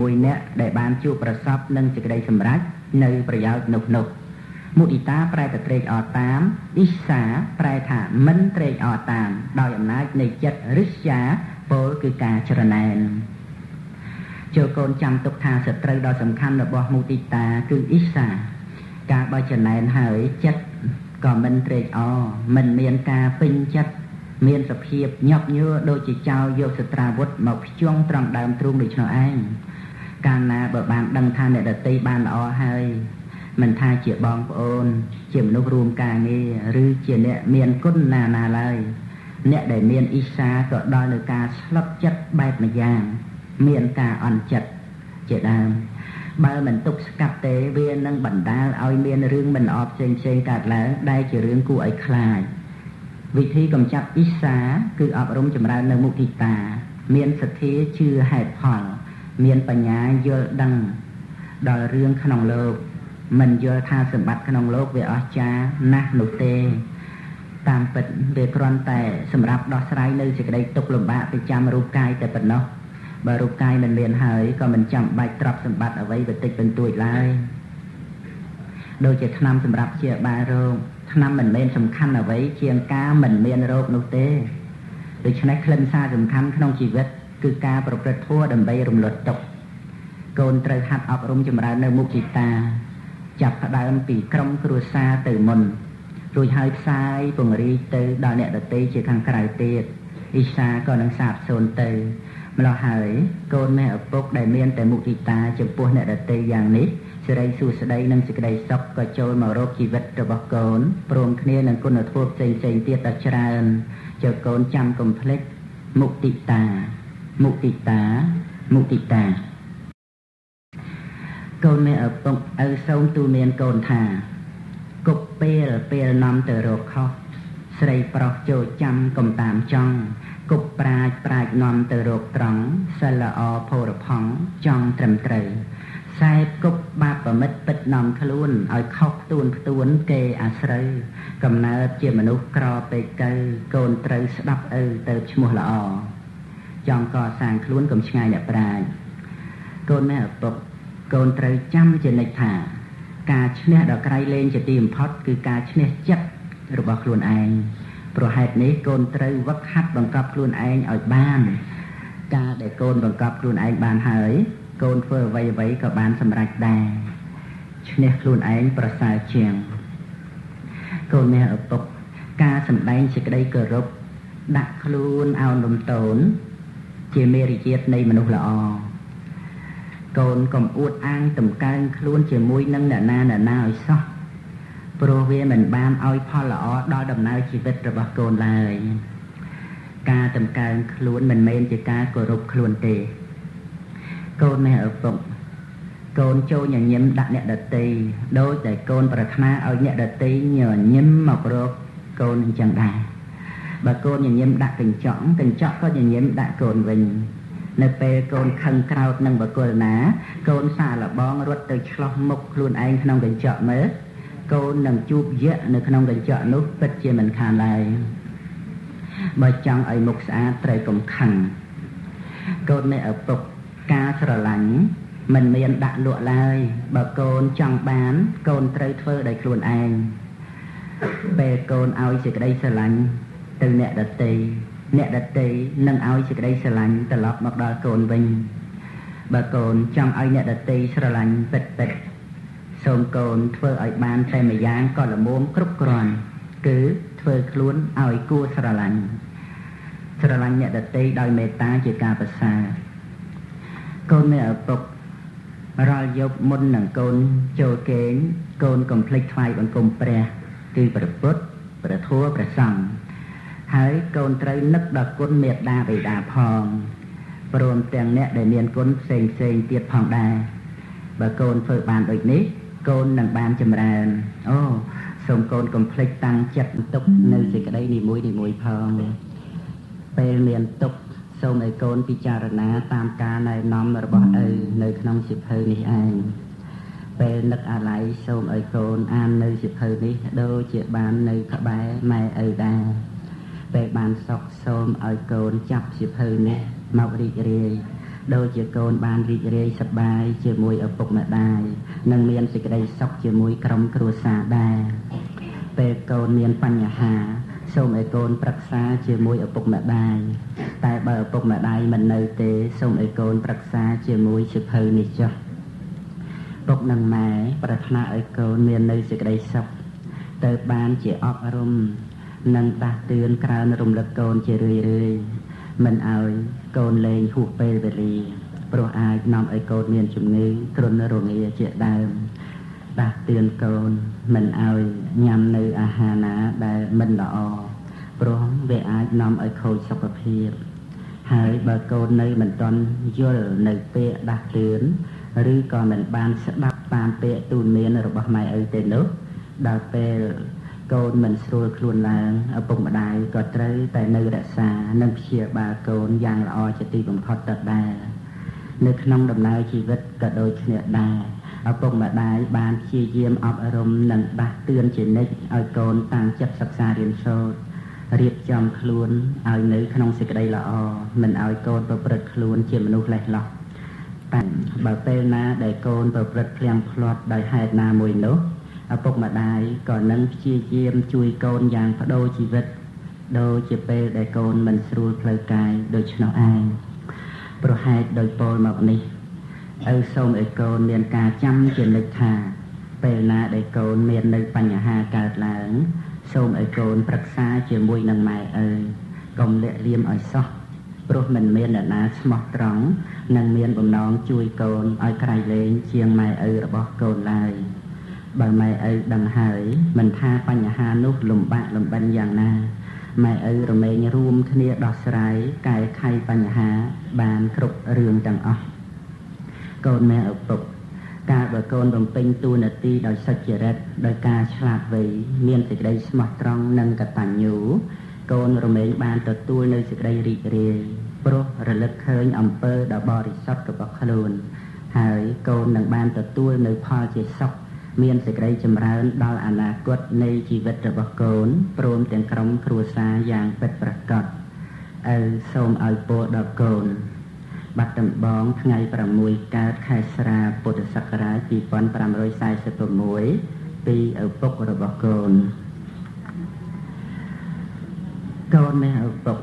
ជាមួយអ្នកដែលបានជួបប្រសពនឹងសេចក្តីសម្រេចនៅប្រយោជន៍នោះនោះមុទិតាប្រែតែត្រេកអរតាមអ៊ីសាប្រែថាមិនត្រេកអរតាមដោយអំណាចនៃចិត្តរិស្យាពោលគឺការច្រណែនចូលកូនចាំទុកថាសត្រូវដ៏សំខាន់របស់មុទិតាគឺអ៊ីសាការបើច្រណែនហើយចិត្តក៏មិនត្រេកអរមិនមានការពេញចិត្តមានសភាពញាប់ញ័រដូចជាចោលយកសត្រាវុធមកភ្ជង់ត្រង់ដើមទ្រូងដូច្នោះឯងកាលណាបើបានដឹងថាអ្នកដទៃបានល្អហើយមិនថាជាបងប្អូនជាមនុស្សរួមការងារឬជាអ្នកមានគុណណាណាឡើយអ្នកដែលមានអ៊ីសាក៏ដល់នៅការស្លុតចិត្តបែបម្យ៉ាងមានការអន់ចិត្តជាដើមបើមិនទុកស្កាត់ទេវានឹងបណ្ដាលឲ្យមានរឿងមិនល្អផ្សេងផ្សេងកើតឡើងដែលជារឿងគួរឲ្យខ្លាចវិធីកម្ចាត់អ៊ីសាគឺអប់រំចម្រើននៅមុទិតាមានសទ្ធាជឿហេតុផលមានបញ្ញាយល់ដឹងដល់រឿងក្នុងលោកមិនយល់ថាសម្បត្តិក្នុងលោកវាអស្ចារ្យណាស់នោះទេតាមពិតវាគ្រាន់តែសម្រាប់ដោះស្រាយនៅសេចក្តីទុក្ខលំបាកប្រចាំរូបកាយតែប៉ុណ្ណោះបើរូបកាយមិនមានហើយក៏មិនចាំបាច់ទ្រព្យសម្បត្តិអ្វីបន្តិចបន្តួចឡើយដូចជាថ្នាំសម្រាប់ព្យាបាលរោគថ្នាំមិនមែនសំខាន់អ្វីជាងការមិនមានរោគនោះទេដូច្នេះខ្លឹមសារសំខាន់ក្នុងជីវិតគឺការប្រព្រឹត្តធម៌ដើម្បីរំលត់ទុក្ខកូនត្រូវហាត់អប់រំចម្រើននៅមុទិតាចាប់ផ្ដើមពីក្រុមគ្រួសារទៅមុនរួចហើយផ្សាយពង្រីកទៅដល់អ្នកដទៃជាខាងក្រៅទៀតអ៊ីសាក៏នឹងសាបសូន្យទៅម្ល៉េះហើយកូនម៉ែឪពុកដែលមានតែមុទិតាចំពោះអ្នកដទៃយ៉ាងនេះសិរីសួស្តីនិងសេចក្តីសុខក៏ចូលមករកជីវិតរបស់កូនព្រមគ្នានឹងគុណធម៌ផ្សេងផ្សេងទៀតដ៏ច្រើនចៅកូនចាំកុំភ្លេចមុទិតាមុទិតាមុទិតាកូនម៉ែឪពុកឪសូមទូលមានកូនថាគប់ពេលពេលនាំទៅរកខុសស្រីប្រុសចូលចាំកុំតាមចង់គប់ប្រាជ្ញប្រាជ្ញនាំទៅរកត្រង់សិលល្អផូរផង់ចង់ត្រឹមត្រូវសែបគប់បាបប្រមិតពិតនាំខ្លួនឲ្យខុសផ្ទួនផ្ទួនគេអាស្រូវកំណើតជាមនុស្សក្រពេកកៅកូនត្រូវស្ដាប់ឪទៅឈ្មោះល្អចង់កសាងខ្លួនកុំឆ្ងាយអ្នកប្រាជ្ញកូនម៉ែឪពុកកូនត្រូវចាំជានិច្ចថាការឈ្នះដ៏ក្រៃលែងជាទីបំផុតគឺការឈ្នះចិត្តរបស់ខ្លួនឯងព្រោះហេតុនេះកូនត្រូវវឹកហាត់បង្កប់ខ្លួនឯងឲ្យបានការដែលកូនបង្កប់ខ្លួនឯងបានហើយកូនធ្វើអ្វីអ្វីក៏បានសម្រេចដែរឈ្នះខ្លួនឯងប្រសើរជាងកូនអ្នកឪពុកការសម្ដែងសេចក្តីគោរពដាក់ខ្លួនអោនលំទោនជាមេរយាទនៃមនុស្សល្អកូនកុំអួតអាងតម្កើងខ្លួនជាមួយនឹងអ្នកណាអ្នកណាឲ្យសោះព្រោះវាមិនបានឲ្យផលល្អដល់ដំណើរជីវិតរបស់កូនឡើយការតម្កើងខ្លួនមិនមែនជាការគោរពខ្លួនទេកូនម៉ែឪពុកកូនចូលញញឹមដាក់អ្នកដទៃដោយតែកូនប្រាថ្នាឲ្យអ្នកដទៃញញឹមមករកកូនអញ្ចឹងដែរបើកូនញញឹមដាក់កញ្ចក់កញ្ចក់ក៏ញញឹមដាក់កូនវិញនៅពេលកូនខឹងក្រោធនឹងបុគ្គលណាកូនសាកល្បងរត់ទៅឆ្លោះមុខខ្លួនឯងក្នុងកញ្ចក់មើលកូននឹងជួបយៈនៅក្នុងកញ្ចក់នោះពិតជាមិនខានឡើយបើចង់ឲ្យមុខស្អាតត្រូវកុំខឹងកូននៃឪពុកការស្រឡាញ់មិនមានដាក់លក់ឡើយបើកូនចង់បានកូនត្រូវធ្វើដោយខ្លួនឯងពេលកូនឲ្យសេចក្តីស្រឡាញ់ទៅអ្នកដទៃអ្នកដទៃនឹងឲ្យសេចក្តីស្រឡាញ់ត្រឡប់មកដល់កូនវិញបើកូនចង់ឲ្យអ្នកដទៃស្រឡាញ់ពិតពិតសូមកូនធ្វើឲ្យបានតែម្យ៉ាងក៏ល្មមគ្រប់គ្រាន់គឺធ្វើខ្លួនឲ្យគួរស្រឡាញ់ស្រឡាញ់អ្នកដទៃដោយមេត្តាជាការប្រសើរកូនមានឪពុករាល់យប់មុននឹងកូនចូលគេងកូនកុំភ្លេចថ្វាយបង្គំព្រះគឺព្រះពុទ្ធព្រះធម៌ព្រះសង្ឃហើយកូនត្រូវនឹកដល់គុណមេត្តាបិតាផងព្រមទាំងអ្នកដែលមានគុណផ្សេងផ្សេងទៀតផងដែរបើកូនធ្វើបានដូចនេះកូននឹងបានចម្រើនអូសូមកូនកុំភ្លេចតាំងចិត្តទុកនៅសេចក្តីនីមួយនីមួយផងពេលមានទុកសូមឲ្យកូនពិចារណាតាមការណែនាំរបស់ឪនៅក្នុងសៀវភៅនេះឯងពេលនឹកអាល័យសូមឲ្យកូនអាននៅសៀវភៅនេះដូចជាបាននៅក្បែរម៉ែឪដែរពេលបានសុខសូមឲ្យកូនចាប់សៀវភៅនេះមករីករាយ ដូចជាកូនបានរីករាយសប្បាយជាមួយឪពុកម្ដាយនិងមានសេចក្តីសុខជាមួយក្រុមគ្រួសារដែរពេលកូនមានបញ្ហាសូមឲ្យកូនប្រឹក្សាជាមួយឪពុកម្ដាយតែបើឪពុកម្ដាយមិននៅទេសូមឲ្យកូនប្រឹក្សាជាមួយសៀវភៅនេះចុះពុកនិងម៉ែប្រាថ្នាឲ្យកូនមាននៅសេចក្តីសុខទៅបានជាអប់រំនិងដាស់តឿនក្រើនរំលឹកកូនជារឿយៗមិនឲ្យកូនលេងហួសពេលវេលាព្រោះអាចនាំឲ្យកូនមានជំងឺគ្រុនរងាជាដើមដាស់តឿនកូនមិនឲ្យញ៉ាំនៅអាហារណាដែលមិនល្អព្រោះវាអាចនាំឲ្យខូចសុខភាពហើយបើកូននៅមិនទាន់យល់នៅពាក្យដាស់តឿនឬក៏មិនបានស្ដាប់តាមពាក្យទូន្មានរបស់ម៉ែឪទេនោះដល់ពេលកូនមិនស្រួលខ្លួនឡើងឪពុកម្ដាយក៏ត្រូវតែនៅរក្សានិងព្យាបាលកូនយ៉ាងល្អជាទីបំផុតដដែលនៅក្នុងដំណើរជីវិតក៏ដូចគ្នាដែរឪពុកម្ដាយបានព្យាយាមអប់រំនិងដាស់តឿនជានិច្ចឲ្យកូនតាំងចិត្តសិក្សារៀនសូត្ររៀបចំខ្លួនឲ្យនៅក្នុងសេចក្តីល្អមិនឲ្យកូនប្រព្រឹត្តខ្លួនជាមនុស្សលេះលោះតែបើពេលណាដែលកូនប្រព្រឹត្តភ្លៀងភ្លាត់ដោយហេតុណាមួយនោះឪពុកម្ដាយក៏នឹងព្យាយាមជួយកូនយ៉ាងប្ដូរជីវិតដូចជាពេលដែលកូនមិនស្រួលផ្លូវកាយដូច្នោះឯងប្រហែលដោយពោលមកនេះឪសូមឲ្យកូនមានការចាំជានិច្ចថាពេលណាដែលកូនមាននៅបញ្ហាកើតឡើងសូមឲ្យកូនប្រឹក្សាជាមួយនឹងម៉ែឪកុំលាក់លៀមឲ្យសោះព្រោះមិនមានអ្នកណាស្មោះត្រង់និងមានបំណងជួយកូនឲ្យក្រៃលែងជាងម៉ែឪរបស់កូនឡើយបើម៉ែឪដឹងហើយមិនថាបញ្ហានោះលំបាកលំបិនយ៉ាងណាម៉ែឪរមែងរួមគ្នាដោះស្រាយកែខៃបញ្ហាបានគ្រប់រឿងទាំងអស់កូនម៉ែឪពុកកាលបើកូនបំពេញតួនាទីដោយសុចរិតដោយការឆ្លាតវៃមានសេចក្តីស្មោះត្រង់និងកតញ្ញូកូនរមែងបានទទួលនៅសេចក្តីរីករាយព្រោះរលឹកឃើញអំពើដ៏បរិសុទ្ធរបស់ខ្លួនហើយកូននឹងបានទទួលនៅផលជាសុខមានសេចក្តីចម្រើនដល់អនាគតនៃជីវិតរបស់កូនព្រមទាំងក្រុមគ្រួសារយ៉ាងពិតប្រាកដឪសូមឲ្យពរដល់កូនបាត់ដំបងថ្ងៃ6កើតខែស្រាពុទ្ធសករាជ2546ពីឪពុករបស់កូនកូននេះឪពុក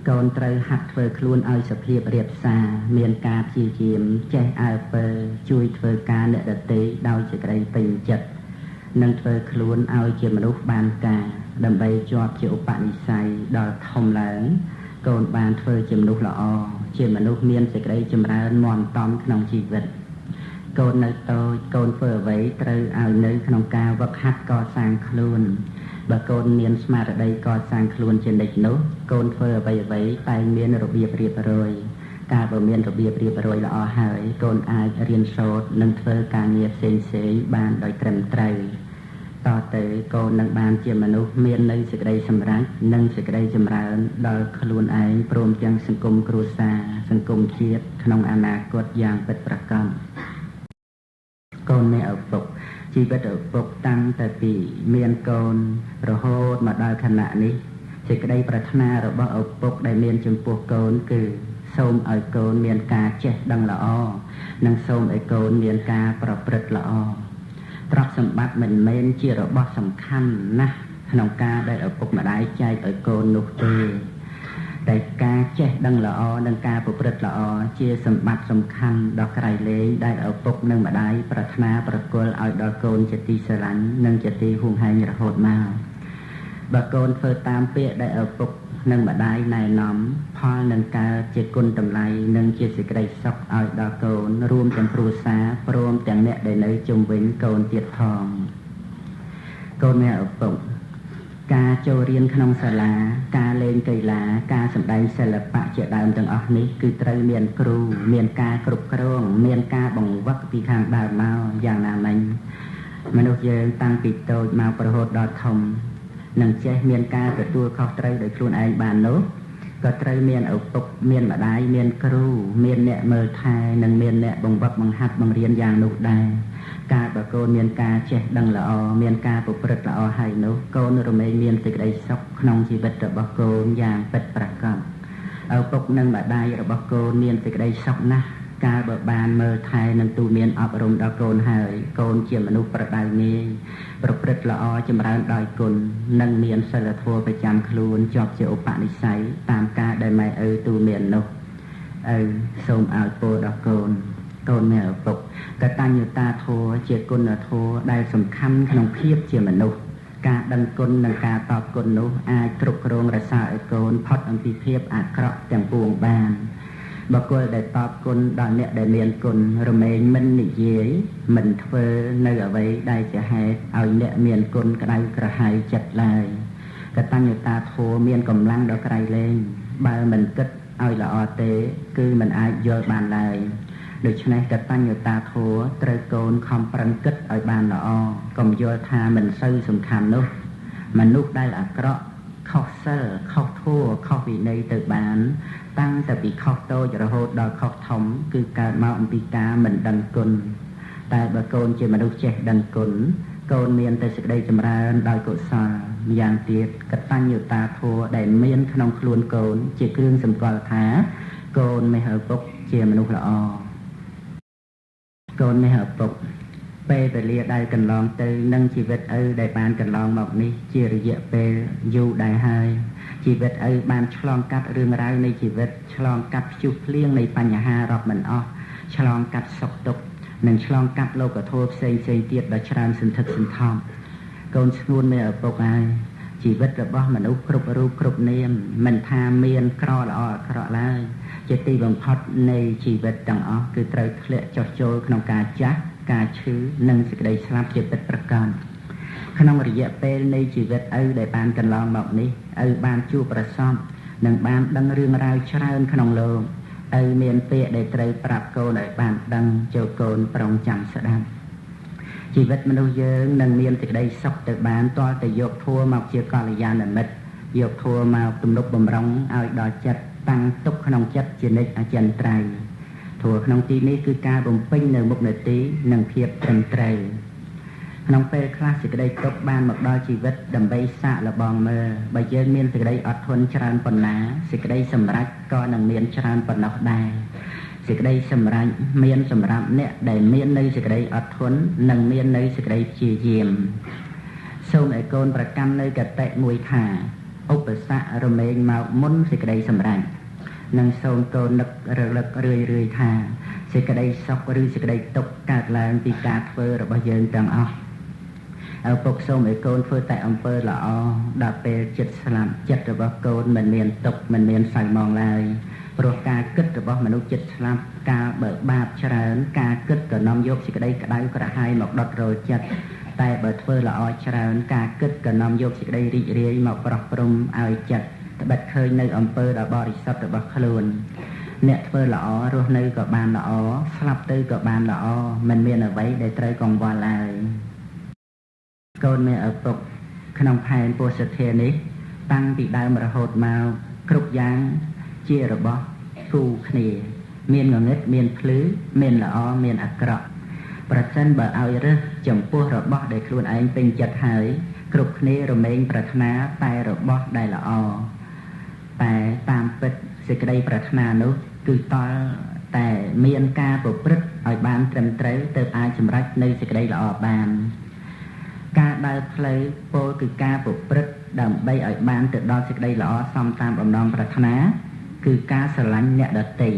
កូនត្រូវហាត់ធ្វើខ្លួនឲ្យសុភាពរាបសារមានការព្យាយាមចេះអើពើជួយធ្វើការអ្នកដទៃដោយសេចក្តីពេញចិត្តនិងធ្វើខ្លួនឲ្យជាមនុស្សបានការដើម្បីជាប់ជាឧបនិស្ស័យដល់ធំឡើងកូនបានធ្វើជាមនុស្សល្អជាមនុស្សមានសេចក្តីចម្រើនមាំតំក្នុងជីវិតកូននៅតូចកូនធ្វើអ្វីត្រូវឲ្យនៅក្នុងការវឹកហាត់កសាងខ្លួនបើកូនមានស្មារតីកសាងខ្លួនជានិច្ចនោះកូនធ្វើអ្វីអ្វីតែងមានរបៀបរៀបរយកាលបើមានរបៀបរៀបរយល្អហើយកូនអាចរៀនសូត្រនិងធ្វើការងារផ្សេងៗបានដោយត្រឹមត្រូវតទៅកូននឹងបានជាមនុស្សមាននៅសេចក្តីសម្រេចនិងសេចក្តីចម្រើនដល់ខ្លួនឯងព្រមទាំងសង្គមគ្រួសារសង្គមជាតិក្នុងអនាគតយ៉ាងពិតប្រាកដកូននេះឪពុកជីវិតឪពុកតាំងតែពីមានកូនរហូតមកដល់ខណៈនេះសេចក្តីប្រាថ្នារបស់ឪពុកដែលមានចំពោះកូនគឺសូមឲ្យកូនមានការចេះដឹងល្អនិងសូមឲ្យកូនមានការប្រព្រឹត្តល្អទ្រព្យសម្បត្តិមិនមែនជារបស់សំខាន់ណាស់ក្នុងការដែលឪពុកម្ដាយចែកឲ្យកូននោះទេតែការចេះដឹងល្អនិងការប្រព្រឹត្តល្អជាសម្បត្តិសំខាន់ដ៏ក្រៃលែងដែលឪពុកនិងម្ដាយប្រាថ្នាប្រគល់ឲ្យដល់កូនជាទីស្រឡាញ់និងជាទីហួងហែងរហូតមកបើកូនធ្វើតាមពាក្យដែលឪពុកនិងម្ដាយណែនាំផលនឹងកើតជាគុណតម្លៃនិងជាសេចក្តីសុខឲ្យដល់កូនរួមទាំងគ្រួសារព្រមទាំងអ្នកដែលនៅជុំវិញកូនទៀតផងកូនអ្នកឪពុកការចូលរៀនក្នុងសាលាការលេងកីឡាការសម្ដែងសិល្បៈជាដើមទាំងអស់នេះគឺត្រូវមានគ្រូមានការគ្រប់គ្រងមានការបង្វឹកពីខាងដើមមកយ៉ាងណាមិញមនុស្សយើងតាំងពីតូចមករហូតដល់ធំនឹងចេះមានការទទួលខុសត្រូវដោយខ្លួនឯងបាននោះក៏ត្រូវមានឪពុកមានម្ដាយមានគ្រូមានអ្នកមើលថែនិងមានអ្នកបង្វឹកបង្ហាត់បង្រៀនយ៉ាងនោះដែរកាលបើកូនមានការចេះដឹងល្អមានការប្រព្រឹត្តល្អហើយនោះកូនរមែងមានសេចក្តីសុខក្នុងជីវិតរបស់កូនយ៉ាងពិតប្រាកដ ឪពុកនិងម្ដាយរបស់កូនមានសេចក្តីសុខណាស់កាលបើបានមើលថែនិងទូមានអប់រំដល់កូនហើយកូនជាមនុស្សប្រដៅងាយប្រព្រឹត្តល្អចម្រើនដោយគុណនិងមានសីលធម៌ប្រចាំខ្លួនជាប់ជាឧបនិស្ស័យតាមការដែលម៉ែឪទូមាននោះឪសូមឲ្យពរដល់កូនកូនមានឪពុកកតញ្ញូតាធម៌ជាគុណធម៌ដែលសំខាន់ក្នុងភាពជាមនុស្សការដឹងគុណនិងការតបគុណនោះអាចគ្រប់គ្រងរក្សាឲ្យកូនផុតអំពីភាពអាក្រក់ទាំងពួងបានបុគ្គលដែលតបគុណដល់អ្នកដែលមានគុណរមែងមិននិយាយមិនធ្វើនៅអ្វីដែលជាហេតុឲ្យអ្នកមានគុណក្តៅក្រហាយចិត្តឡើយកតញ្ញូតាធម៌មានកម្លាំងដ៏ក្រៃលែងបើមិនគិតឲ្យល្អទេគឺមិនអាចយល់បានឡើយដូច្នេះកតញ្ញូតាធម៌ត្រូវកូនខំប្រឹងគិតឲ្យបានល្អកុំយល់ថាមិនសូវសំខាន់នោះមនុស្សដែលអាក្រក់ខុសសិលខុសធម៌ខុសវិន័យទៅបានតាំងតែពីខុសតូចរហូតដល់ខុសធំគឺកើតមកអំពីការមិនដឹងគុណតែបើកូនជាមនុស្សចេះដឹងគុណកូនមានតែសេចក្តីចម្រើនដោយកុសលម្យ៉ាងទៀតកតញ្ញូតាធម៌ដែលមានក្នុងខ្លួនកូនជាគ្រឿងសម្គាល់ថាកូនមេឪពុកជាមនុស្សល្អកូនមេឪពុកពេលវេលាដែលកន្លងទៅនិងជីវិតឪដែលបានកន្លងមកនេះជារយៈពេលយូរដែរហើយជីវិតឪបានឆ្លងកាត់រឿងរ៉ាវនៃជីវិតឆ្លងកាត់ព្យុះភ្លៀងនៃបញ្ហារាប់មិនអស់ឆ្លងកាត់សុខទុក្ខនិងឆ្លងកាត់លោកធម៌ផ្សេងផ្សេងទៀតដ៏ច្រើនសន្ធឹកសន្ធាប់កូនស្ងួនមេឪពុកហើយជីវិតរបស់មនុស្សគ្រប់រូបគ្រប់នាមមិនថាមានក្រល្អអាក្រក់ឡើយជាទីបំផុតនៃជីវិតទាំងអស់គឺត្រូវធ្លាក់ចុះចូលក្នុងការចាស់ការឈឺនិងសេចក្តីស្លាប់ជាពិតប្រាកដក្នុងរយៈពេលនៃជីវិតឪដែលបានកន្លងមកនេះឪបានជួបប្រសពនិងបានដឹងរឿងរ៉ាវច្រើនក្នុងលោកឪមានពាក្យដែលត្រូវប្រាប់កូនឲ្យបានដឹងចូលកូនប្រុងចាំស្ដាប់ជីវិតមនុស្សយើងនឹងមានសេចក្តីសុខទៅបានទាល់តែយកធម៌មកជាកល្យាណមិត្តយកធម៌មកទំនុកបំរុងឲ្យដល់ចិត្តតាំងទុកក្នុងចិត្តជានិច្ចអចិន្ត្រៃយ៍ធម៌ក្នុងទីនេះគឺការបំពេញនៅមុខនាទីនិងភាពត្រឹមត្រូវក្នុងពេលខ្លះសេចក្តីទុក្ខបានមកដល់ជីវិតដើម្បីសាកល្បងមើលបើយើងមានសេចក្តីអត់ធន់ច្រើនប៉ុណ្ណាសេចក្តីសម្រេចក៏នឹងមានច្រើនប៉ុណ្ណោះដែរសេចក្តីសម្រេចមានសម្រាប់អ្នកដែលមាននៅសេចក្តីអត់ធន់និងមាននៅសេចក្តីព្យាយាមសូមឲ្យកូនប្រកាន់នៅកតិមួយថាឧបសគ្គរមែងមកមុនសេចក្តីសម្រេចនិងសូមកូននឹករលឹករឿយរឿយថាសេចក្តីសុខឬសេចក្តីទុក្ខកើតឡើងពីការធ្វើរបស់យើងទាំងអស់ឪពុកសូមឲ្យកូនធ្វើតែអំពើល្អដល់ពេលចិត្តស្លាប់ចិត្តរបស់កូនមិនមានទុក្ខមិនមានសៅមងឡើយព្រោះការគិតរបស់មនុស្សចិត្តស្លាប់កាលបើបាបច្រើនការគិតក៏នាំយកសេចក្តីក្តៅក្រហាយមកដុតរោលចិត្តតែបើធ្វើល្អច្រើនការគិតក៏នាំយកសេចក្តីរីករាយមកប្រោះព្រំឲ្យចិត្តត្បិតឃើញនៅអំពើដ៏បរិសុទ្ធរបស់ខ្លួនអ្នកធ្វើល្អរស់នៅក៏បានល្អស្លាប់ទៅក៏បានល្អមិនមានអ្វីដែលត្រូវកង្វល់ឡើយកូនមានឪពុកក្នុងផែនពោសធានេះតាំងពីដើមរហូតមកគ្រប់យ៉ាងជារបស់គូគ្នាមានងងឹតមានភ្លឺមានល្អមានអាក្រក់ប្រសិនបើឲ្យរើសចំពោះរបស់ដែលខ្លួនឯងពេញចិត្តហើយគ្រប់គ្នារមែងប្រាថ្នាតែរបស់ដែលល្អតែតាមពិតសេចក្តីប្រាថ្នានោះគឺតល់តែមានការប្រព្រឹត្តឲ្យបានត្រឹមត្រូវទើបអាចសម្រេចនៅសេចក្តីល្អបានការដើរផ្លូវពោលគឺការប្រព្រឹត្តដើម្បីឲ្យបានទៅដល់សេចក្តីល្អសមតាមបំណងប្រាថ្នាគឺការស្រឡាញ់អ្នកដទៃ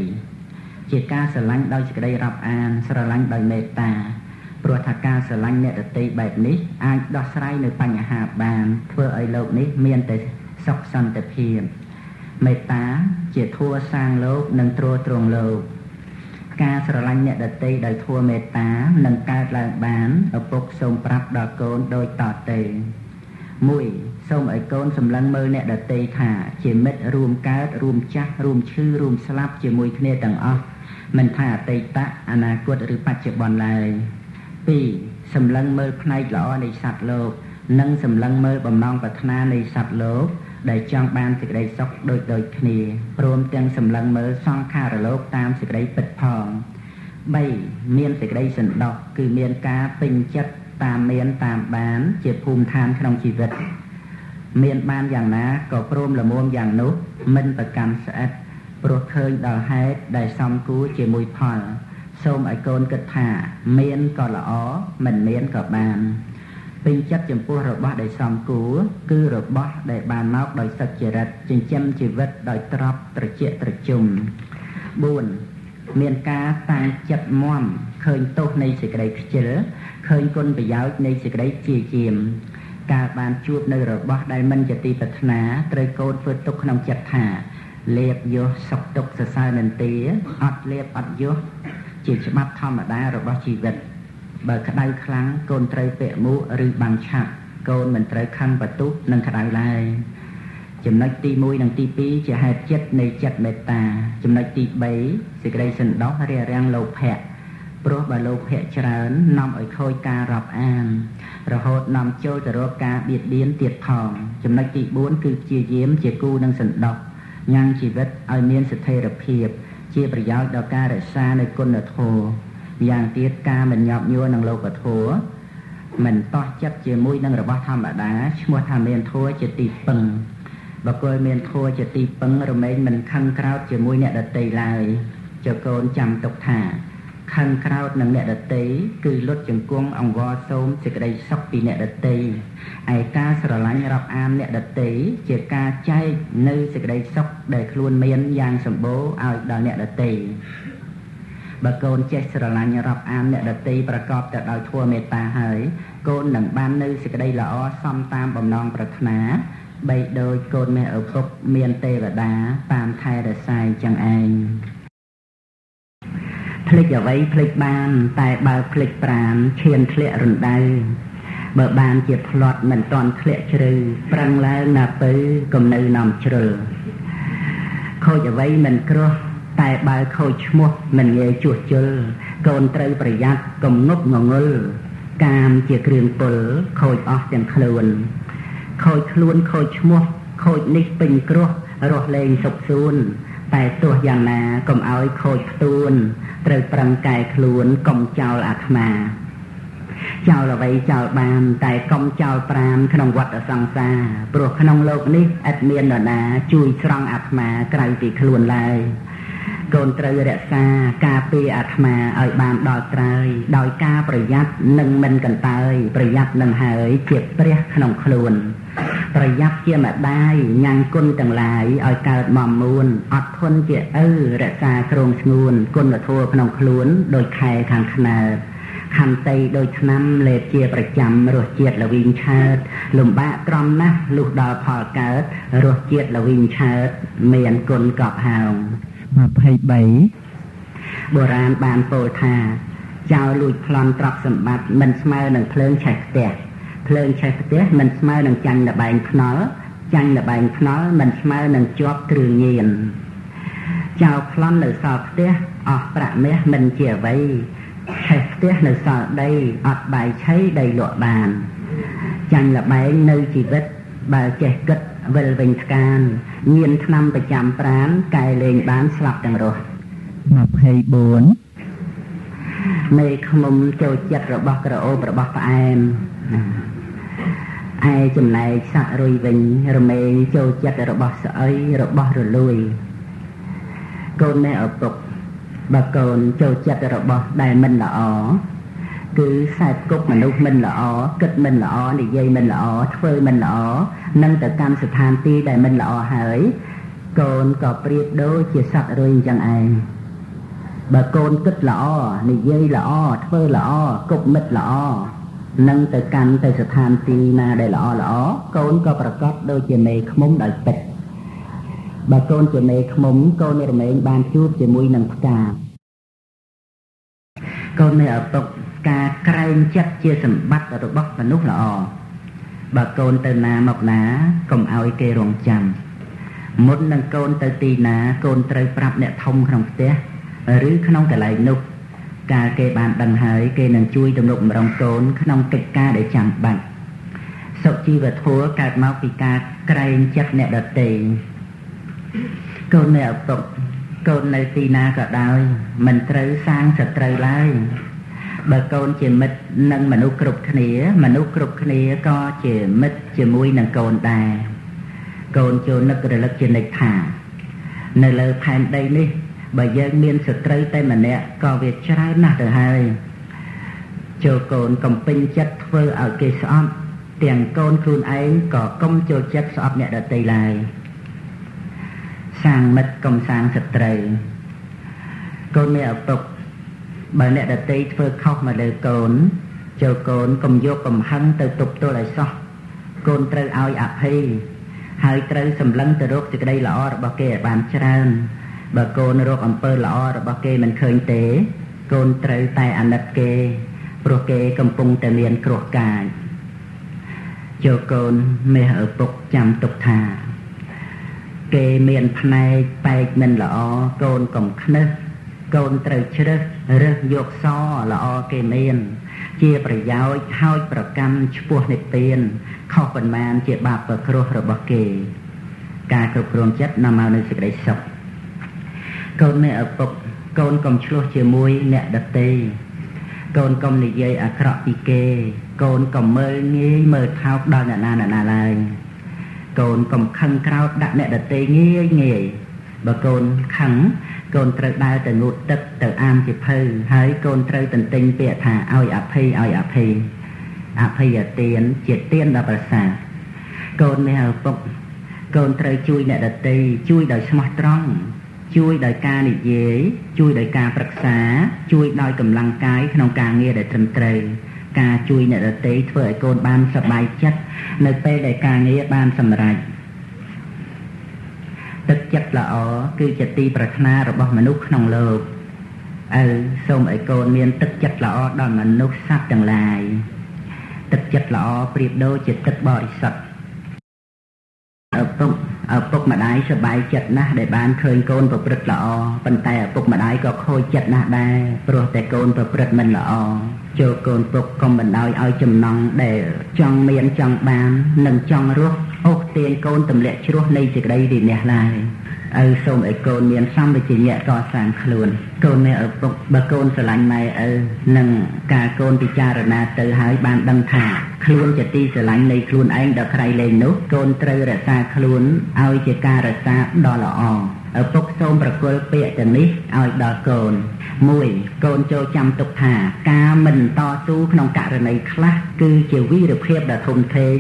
ជាការស្រឡាញ់ដោយសេចក្តីរាប់អានស្រឡាញ់ដោយមេត្តាព្រោះថាការស្រឡាញ់អ្នកដទៃបែបនេះអាចដោះស្រាយនៅបញ្ហាបានធ្វើឲ្យលោកនេះមានតែសុខសន្តិភាពមេត្តាជាធម៌សាងលោកនិងទ្រទ្រង់លោកការស្រឡាញ់អ្នកដទៃដោយធម៌មេត្តានឹងកើតឡើងបានឪពុកសូមប្រាប់ដល់កូនដូចតទៅ1សូមឲ្យកូនសម្លឹងមើលអ្នកដទៃថាជាមិត្តរួមកើតរួមចាស់រួមឈឺរួមស្លាប់ជាមួយគ្នាទាំងអស់មិនថាអតីតអនាគតឬបច្ចុប្បន្នឡើយ2សម្លឹងមើលផ្នែកល្អនៃសត្វលោកនិងសម្លឹងមើលបំណងប្រាថ្នានៃសត្វលោកដែលចង់បានសេចក្តីសុខដូចដូចគ្នាព្រមទាំងសម្លឹងមើលសង្ខារលោកតាមសេចក្តីពិតផង3មានសេចក្តីសន្តោសគឺមានការពេញចិត្តតាមមានតាមបានជាភូមិឋានក្នុងជីវិត មានបានយ៉ាងណាក៏ព្រមល្មមយ៉ាងនោះមិនប្រកាន់ស្អិត ព្រោះឃើញដល់ហេតុដែលសំគួរជាមួយផលសូមឲ្យកូនគិតថាមានក៏ល្អមិនមានក៏បានពេញចិត្តចំពោះរបស់ដែលសំគួរគឺរបស់ដែលបានមកដោយសុចរិតចិញ្ចឹមជីវិតដោយទ្រព្យត្រជាក់ត្រជុំ4មានការតាំងចិត្តមាំឃើញទោសនៃសេចក្តីខ្ជិលឃើញគុណប្រយោជន៍នៃសេចក្តីព្យាយាមកាលបានជួបនៅរបស់ដែលមិនជាទីប្រាថ្នាត្រូវកូនធ្វើទុកក្នុងចិត្តថាលេបយោសុខទុក្ខសរសើរនន្ទាអត់លេបអត់យោជាច្បាប់ធម្មតារបស់ជីវិតបើក្តៅខ្លាំងកូនត្រូវពាក់មួកឬបាំងឆ័ត្រកូនមិនត្រូវខឹងបន្ទុះនឹងក្តៅឡើយចំណុចទី1និងទី2ជាហេតុចិត្តនៃចិត្តមេត្តាចំណុចទី3សេចក្តីសន្តោសរារាំងលោភៈព្រោះបើលោភៈច្រើននាំឲ្យខូចការរាប់អានរហូតនាំចូលទៅរកការបៀតបៀនទៀតផងចំណុចទី4គឺព្យាយាមជាគូនឹងសន្តោសញ៉ាំងជីវិតឲ្យមានស្ថិរភាពជាប្រយោជន៍ដល់ការរក្សានៅគុណធម៌យ៉ាងទៀតការមិនញាប់ញួរនឹងលោកធម៌មិនតោះចិត្តជាមួយនឹងរបស់ធម្មតាឈ្មោះថាមានធម៌ជាទីពឹងបុគ្គលមានធម៌ជាទីពឹងរមែងមិនខឹងក្រោធជាមួយអ្នកដទៃឡើយចៅកូនចាំទុកថាខឹងក្រោធនឹងអ្នកដទៃគឺលុតជង្គង់អង្វរសូមសេចក្តីសុខពីអ្នកដទៃឯការស្រឡាញ់រាប់អានអ្នកដទៃជាការចែកនៅសេចក្តីសុខដែលខ្លួនមានយ៉ាងសម្បូរឲ្យដល់អ្នកដទៃបើកូនចេះស្រឡាញ់រាប់អានអ្នកដទៃប្រកបទៅដោយធម៌មេត្តាហើយកូននឹងបាននៅសេចក្តីល្អសមតាមបំណងប្រាថ្នាបីដូចកូនមេឪពុកមានទេវតាតាមថែរក្សាចឹងឯងភ្លេចអ្វីភ្លេចបានតែបើភ្លេចប្រានឈានធ្លាក់រណ្ដៅបើបានជាផ្្លាត់មិនតាន់ធ្លាក់ជ្រៅប្រឹងឡើងណាពៅកុំនៅនាំជ្រុលខូចអ្វីមិនគ្រោះតែបើខូចឈ្មោះមិនងាយជួសជុលកូនត្រូវប្រយ័ត្នកុំងប់ងងុលកាមជាគ្រឿងពុលខូចអស់ទាំងខ្លួនខូចខ្លួនខូចឈ្មោះខូចនេះពេញគ្រោះរស់លែងសុខសួនតែទោះយ៉ាងណាកុំឲ្យខូចផ្ទួនត្រូវប្រឹងកែខ្លួនកុំចោលអាត្មាចោលអ្វីចោលបានតែកុំចោលប្រានក្នុងវដ្តសង្សារព្រោះក្នុងលោកនេះឥតមាននរណាជួយស្រង់អាត្មាក្រៅពីខ្លួនឡើយកូនត្រូវរក្សាការពារអាត្មាឲ្យបានដល់ត្រើយដោយការប្រយ័ត្ននិងមិនកន្តើយប្រយ័ត្ននឹងហើយជាព្រះក្នុងខ្លួនប្រយ័ត្នជាម្ដាយញ៉ាំងគុណទាំងឡាយឲ្យកើតមមួនអត់ធន់ជាឪរក្សាគ្រងស្ងួនគុណធម៌ក្នុងខ្លួនដោយខែខាងខ្នើតខន្តីដោយឆ្នាំលេបជាប្រចាំរសជាតិល្វីងឆើតលំបាកក្រំណាស់លុះដល់ផលកើតរសជាតិល្វីងឆើតមានគុណកប់ហោង23បុរាណបានពោលថាចោលលួចប្លន់ទ្រព្យសម្បត្តិមិនស្មើនឹងភ្លើងឆេះផ្ទះភ្លើងឆេះផ្ទះមិនស្មើនឹងចាញ់ល្បែងខ្នល់ចាញ់ល្បែងខ្នល់មិនស្មើនឹងជាប់គ្រឿងញៀនចោលប្លន់នៅសល់ផ្ទះអស់ប្រាក់មាសមិនជាអ្វីឆេះផ្ទះនៅសល់ដីអត់បាយឆីដីលក់បានចាញ់ល្បែងនៅជីវិតបើចេះគិតវិលវិញថ្កានញៀនឆ្នាំប្រចាំប្រានកែលេងបានស្លាប់ទាំងរស់24មេឃុំចូលចិត្តរបស់ក្រអូបរបស់ផ្អែមឯចំណែកសត្វរុយវិញរមែងចូលចិត្តរបស់ស្អុយរបស់រលួយកូនមេឪពុកបើកូនចូលចិត្តរបស់ដែលមិនល្អគឺខ្សែគប់មនុស្សមិនល្អគិតមិនល្អនិយាយមិនល្អធ្វើមិនល្អនឹងទៅកម្មស្ថានទីដែលមិនល្អហើយកូនក៏ប្រៀបដូចជាសត្វរុយអញ្ចឹងឯងបើកូនគិតល្អនិយាយល្អធ្វើល្អគប់មិត្តល្អនឹងទៅកាន់ទៅស្ថានទីណាដែលល្អល្អកូនក៏ប្រកាសដូចជាមេឃុំដោយពិតបើកូនជាមេឃុំកូនរមែងបានជួបជាមួយនឹងផ្កាកូនមេឪពុកការក្រែងចិត្តជាសម្បត្តិរបស់មនុស្សល្អបើកូនទៅណាមកណាកុំឲ្យគេរងចាំមុននឹងកូនទៅទីណាកូនត្រូវប្រាប់អ្នកធំក្នុងផ្ទះឬក្នុងកន្លែងនោះកាលគេបានដឹងហើយគេនឹងជួយទំនុកបំរុងកូនក្នុងកិច្ចការដែលចាំបាច់សុជីវធម៌កើតមកពីការក្រែងចិត្តអ្នកដទៃកូនអ្នកឪពុកកូននៅទីណាក៏ដោយមិនត្រូវសាងសត្រូវឡើយបើកូនជាមិត្តនឹងមនុស្សគ្រប់គ្នាមនុស្សគ្រប់គ្នាក៏ជាមិត្តជាមួយនឹងកូនដែរកូនចូលនឹករលឹកជានិច្ចថា នៅលើផែនដីនេះបើយើងមានសត្រូវតែម្នាក់ក៏វាច្រើនណាស់ទៅហើយចូលកូនកុំពេញចិត្តធ្វើឲ្យគេស្អប់ទាំងកូនខ្លួនឯងក៏កុំចូលចិត្តស្អប់អ្នកដទៃឡើយសាងមិត្តកុំសាងសត្រូវកូនមានឪពុកបើអ្នកដទៃធ្វើខុសមកលើកូនចូលកូនកុំយកកំហឹងទៅទប់ទល់ឲ្យសោះកូនត្រូវឲ្យអភ័យហើយត្រូវសម្លឹងទៅរកសេចក្តីល្អរបស់គេឲ្យបានច្រើនបើកូនរកអំពើល្អរបស់គេមិនឃើញទេកូនត្រូវតែអាណិតគេព្រោះគេកំពុងតែមានគ្រោះកាចចូលកូនមាសឪពុកចាំទុកថាគេមានផ្នែកបែកមិនល្អកូនកុំខ្នឹះកូនត្រូវជ្រើសរើសយកសល្អគេមានជាប្រយោជន៍ហើយប្រកម្មឆ្ពោះនិព្វានខុសប៉ុន្មានជាបាបប្រគ្រោះរបស់គេការគ្រប់គ្រងចិត្តនាំមកនូវសេចក្តីសុខកូនមានឪពុកកូនកុំឆ្លោះជាមួយអ្នកដទៃកូនកុំនិយាយអាក្រក់ពីគេកូនកុំមើលងាយមើលថោកដល់អ្នកណាអ្នកណាឡើយកូនកុំខឹងក្រោធដាក់អ្នកដទៃងាយងាយបើកូនខឹងកូនត្រូវដើរទៅងូតទឹកទៅអានជាភៅហើយកូនត្រូវទន្ទិញពាក្យថាឲ្យអភ័យឲ្យអភ័យអភ័យទានជាទានដ៏ប្រសើរកូនមានឪពុកកូនត្រូវជួយអ្នកដទៃជួយដោយស្មោះត្រង់ជួយដោយការនិយាយជួយដោយការប្រឹក្សាជួយដោយកម្លាំងកាយក្នុងការងារដែលត្រឹមត្រូវការជួយអ្នកដទៃធ្វើឲ្យកូនបានសប្បាយចិត្តនៅពេលដែលការងារបានសម្រេចទឹកចិត្តល្អគឺជាទីប្រាថ្នារបស់មនុស្សក្នុងលោកឪសូមឲ្យកូនមានទឹកចិត្តល្អដល់មនុស្សសត្វទាំងឡាយទឹកចិត្តល្អប្រៀបដូចជាទឹកបរិសុទ្ធឪពុកម្ដាយសប្បាយចិត្តណាស់ដែលបានឃើញកូនប្រព្រឹត្តល្អប៉ុន្តែឪពុកម្ដាយក៏ខូចចិត្តណាស់ដែរព្រោះតែកូនប្រព្រឹត្តមិនល្អចូលកូនពុកកុំបណ្ដោយឲ្យចំណង់ដែលចង់មានចង់បាននិងចង់រស់អូសទាញកូនទម្លាក់ជ្រោះនៃសេចក្តីវិន័យឡើយឪសូមឲ្យកូនមានសម្បជញ្ញៈកសាងខ្លួនកូនមានឪពុកបើកូនស្រឡាញ់ម៉ែឪនិងការកូនពិចារណាទៅហើយបានដឹងថាខ្លួនជាទីស្រឡាញ់នៃខ្លួនឯងដល់ក្រៃលែងនោះកូនត្រូវរក្សាខ្លួនឲ្យជាការរក្សាដ៏ល្អឪពុកសូមប្រគល់ពាក្យទាំងនេះឲ្យដល់កូន1កូនចូលចាំទុកថាការមិនតស៊ូក្នុងករណីខ្លះគឺជាវីរភាពដ៏ធំធេង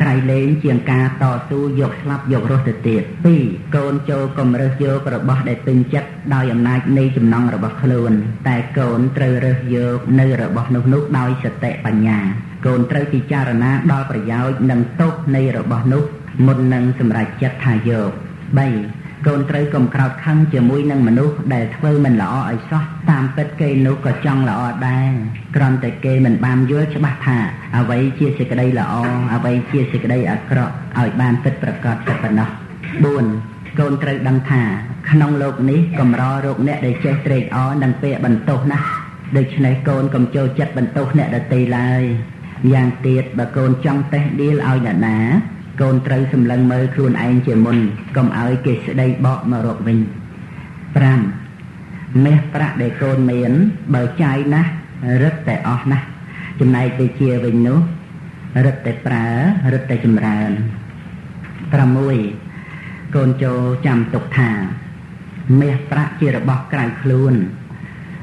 ក្រៃលែងជាងការតស៊ូយកស្លាប់យករស់ទៅទៀត2កូនចូលកុំរើសយករបស់ដែលពេញចិត្តដោយអំណាចនៃចំណង់របស់ខ្លួនតែកូនត្រូវរើសយកនៅរបស់នោះនោះដោយសតិបញ្ញាកូនត្រូវពិចារណាដល់ប្រយោជន៍និងទោសនៃរបស់នោះមុននឹងសម្រេចចិត្តថាយក3កូនត្រូវកុំក្រោធខឹងជាមួយនឹងមនុស្សដែលធ្វើមិនល្អឲ្យសោះតាមពិតគេនោះក៏ចង់ល្អដែរគ្រាន់តែគេមិនបានយល់ច្បាស់ថាអ្វីជាសេចក្តីល្អអ្វីជាសេចក្តីអាក្រក់ឲ្យបានពិតប្រាកដតែប៉ុណ្ណោះ4កូនត្រូវដឹងថាក្នុងលោកនេះកម្ររកអ្នកដែលចេះត្រេកអរនិងពាក្យបន្ទោសណាស់ដូច្នេះកូនកុំចូលចិត្តបន្ទោសអ្នកដទៃឡើយយ៉ាងទៀតបើកូនចង់តេះដៀលឲ្យអ្នកណាកូនត្រូវសម្លឹងមើលខ្លួនឯងជាមុនកុំឲ្យគេស្ដីបកមករកវិញ5មាសប្រាក់ដែលកូនមានបើចាយណាស់រឹតតែអស់ណាស់ចំណែកទៅជាវិញនោះរឹតតែប្រើរឹតតែចម្រើន6កូនចូលចាំទុកថាមាសប្រាក់ជារបស់ក្រៅខ្លួន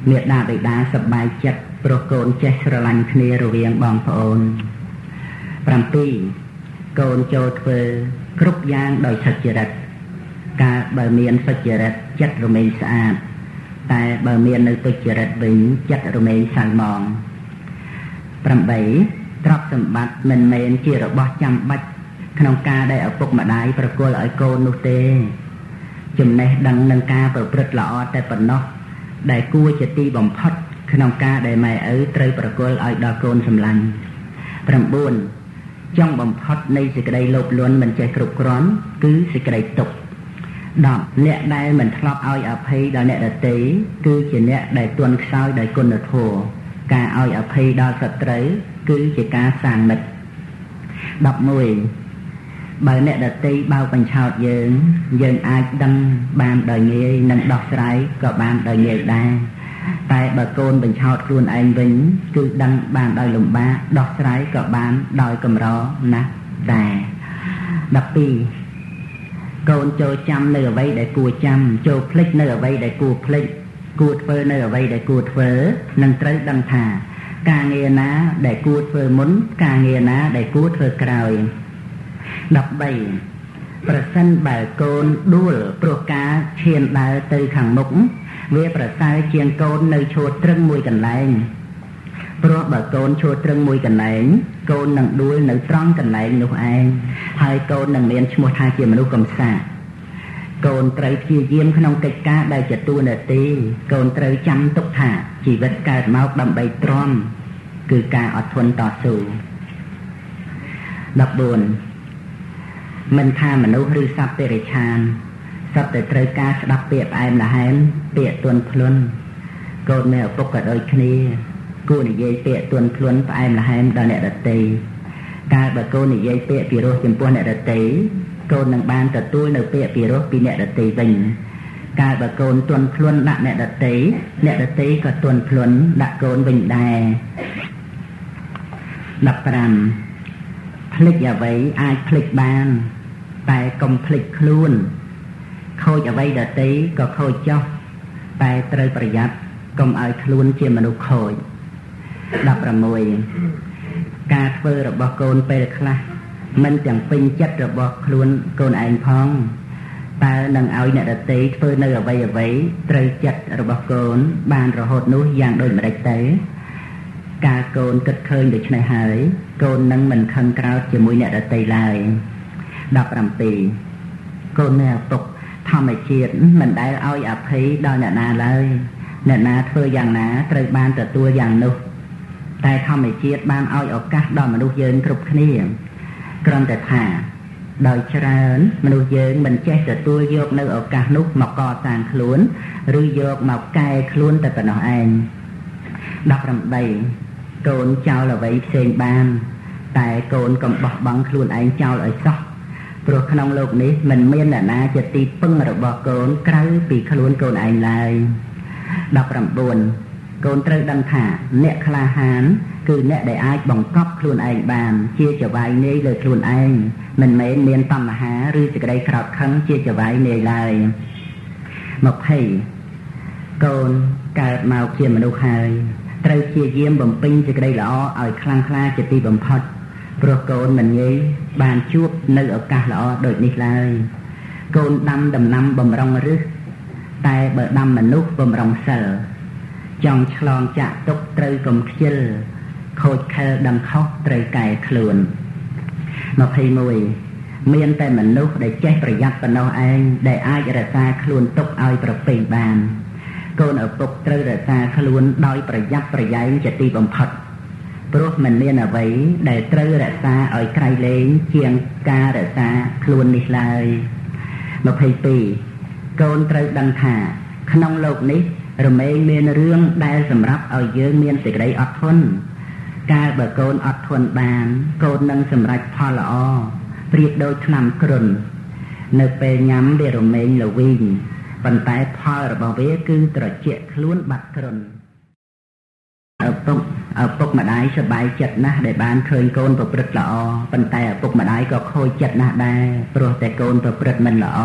មេដាបិតាសប្បាយចិត្តព្រោះកូនចេះស្រឡាញ់គ្នារវាងបងប្អូន7កូនចូលធ្វើគ្រប់យ៉ាងដោយសុចរិតកាលបើមានសុចរិតចិត្តរមែងស្អាតតែបើមាននៅទុច្ចរិតវិញចិត្តរមែងសៅហ្មង8ទ្រព្យសម្បត្តិមិនមែនជារបស់ចាំបាច់ក្នុងការដែលឪពុកម្ដាយប្រគល់ឲ្យកូននោះទេចំណេះដឹងនឹងការប្រព្រឹត្តល្អតែប៉ុណ្ណោះដែលគួរជាទីបំផុតក្នុងការដែលម៉ែឪត្រូវប្រគល់ឲ្យដល់កូនសម្លាញ់9ចង់បំផុតនៃសេចក្តីលោភលន់មិនចេះគ្រប់គ្រាន់គឺសេចក្តីទុក្ខ10អ្នកដែលមិនធ្លាប់ឲ្យអភ័យដល់អ្នកដទៃគឺជាអ្នកដែលទន់ខ្សោយដោយគុណធម៌ការឲ្យអភ័យដល់សត្រូវគឺជាការសាងមិត្ត11បើអ្នកដទៃបោកបញ្ឆោតយើងយើងអាចដឹងបានដោយងាយនិងដោះស្រាយក៏បានដោយងាយដែរតែបើកូនបញ្ឆោតខ្លួនឯងវិញគឺដឹងបានដោយលំបាកដោះស្រាយក៏បានដោយកម្រណាស់ដែរ12 កូនចូលចាំនៅអ្វីដែលគួរចាំចូលភ្លេចនៅអ្វីដែលគួរភ្លេចគួរធ្វើនៅអ្វីដែលគួរធ្វើនឹងត្រូវដឹងថាការងារណាដែលគួរធ្វើមុនការងារណាដែលគួរធ្វើក្រោយ13ប្រសិនបើកូនដួលព្រោះការឈានដើរទៅខាងមុខវាប្រសើរជាងកូននៅឈរត្រឹងមួយកន្លែងព្រោះបើកូនឈរត្រឹងមួយកន្លែងកូននឹងដួលនៅត្រង់កន្លែងនោះឯងហើយកូននឹងមានឈ្មោះថាជាមនុស្សកំសាកកូនត្រូវព្យាយាមក្នុងកិច្ចការដែលជាតួនាទីកូនត្រូវចាំទុកថាជីវិតកើតមកដើម្បីទ្រាំគឺការអត់ធន់តស៊ូ14មិនថាមនុស្សឬសត្វតិរិឆានសត្វតែត្រូវការស្ដាប់ពាក្យផ្អែមល្ហែមពាក្យទន់ភ្លន់កូនមានឪពុកក៏ដូចគ្នាគួរនិយាយពាក្យទន់ភ្លន់ផ្អែមល្ហែមដល់អ្នកដទៃកាលបើកូននិយាយពាក្យពីរោះចំពោះអ្នកដទៃកូននឹងបានទទួលនៅពាក្យពីរោះពីអ្នកដទៃវិញកាលបើកូនទន់ភ្លន់ដាក់អ្នកដទៃអ្នកដទៃក៏ទន់ភ្លន់ដាក់កូនវិញដែរ15ភ្លេចអ្វីអាចភ្លេចបានតែកុំភ្លេចខ្លួនខូចអ្វីដទៃក៏ខូចចុះតែត្រូវប្រយ័ត្នកុំឲ្យខ្លួនជាមនុស្សខូច16ការធ្វើរបស់កូនពេលខ្លះមិនទាំងពេញចិត្តរបស់ខ្លួនកូនឯងផងតើនឹងឲ្យអ្នកដទៃធ្វើនៅអ្វីអ្វីត្រូវចិត្តរបស់កូនបានរហូតនោះយ៉ាងដូចម្តេចទៅការកូនគិតឃើញដូច្នេះហើយកូននឹងមិនខឹងក្រោធជាមួយអ្នកដទៃឡើយ17កូនអ្នកឪពុកធម្មជាតិមិនដែលឲ្យអភ័យដល់អ្នកណាឡើយអ្នកណាធ្វើយ៉ាងណាត្រូវបានទទួលយ៉ាងនោះតែធម្មជាតិបានឲ្យឱកាសដល់មនុស្សយើងគ្រប់គ្នាគ្រាន់តែថាដោយច្រើនមនុស្សយើងមិនចេះទទួលយកនៅឱកាសនោះមកកសាងខ្លួនឬយកមកកែខ្លួនតែប៉ុណ្ណោះឯង18កូនចោលអ្វីផ្សេងបានតែកូនកុំបោះបង់ខ្លួនឯងចោលឲ្យសោះព្រោះក្នុងលោកនេះមិនមានអ្នកណាជាទីពឹងរបស់កូនក្រៅពីខ្លួនកូនឯងឡើយ19កូនត្រូវដឹងថាអ្នកក្លាហានគឺអ្នកដែលអាចបង្កប់ខ្លួនឯងបានជាចៅហ្វាយនាយលើខ្លួនឯងមិនមែនមានតណ្ហាឬសេចក្តីក្រោធខឹងជាចៅហ្វាយនាយឡើយ20កូនកើតមកជាមនុស្សហើយត្រូវព្យាយាមបំពេញសេចក្តីល្អឲ្យខ្លាំងក្លាជាទីបំផុតព្រោះកូនមិនងាយបានជួបនៅឱកាសល្អដូចនេះឡើយកូនដាំដំណាំបំរុងរឹសតែបើដាំមនុស្សបំរុងសិលចង់ឆ្លងចាក់ទុកត្រូវកុំខ្ជិលខូចខិលដឹងខុសត្រូវកែខ្លួន21មានតែមនុស្សដែលចេះប្រយ័ត្នប៉ុណ្ណោះឯងដែលអាចរក្សាខ្លួនទុកឲ្យប្រពៃបានកូនឪពុកត្រូវរក្សាខ្លួនដោយប្រយ័ត្នប្រយែងជាទីបំផុតព្រោះមិនមានអ្វីដែលត្រូវរក្សាឲ្យក្រៃលែងជាងការរក្សាខ្លួននេះឡើយ22កូនត្រូវដឹងថាក្នុងលោកនេះរមែងមានរឿងដែលសម្រាប់ឲ្យយើងមានសេចក្តីអត់ធន់កាលបើកូនអត់ធន់បានកូននឹងសម្រេចផលល្អប្រៀបដូចថ្នាំគ្រុននៅពេលញ៉ាំវារមែងល្វីងប៉ុន្តែផលរបស់វាគឺត្រជាក់ខ្លួនបាត់គ្រុនឪពុកម្ដាយសប្បាយចិត្តណាស់ដែលបានឃើញកូនប្រព្រឹត្តល្អប៉ុន្តែឪពុកម្ដាយក៏ខូចចិត្តណាស់ដែរព្រោះតែកូនប្រព្រឹត្តមិនល្អ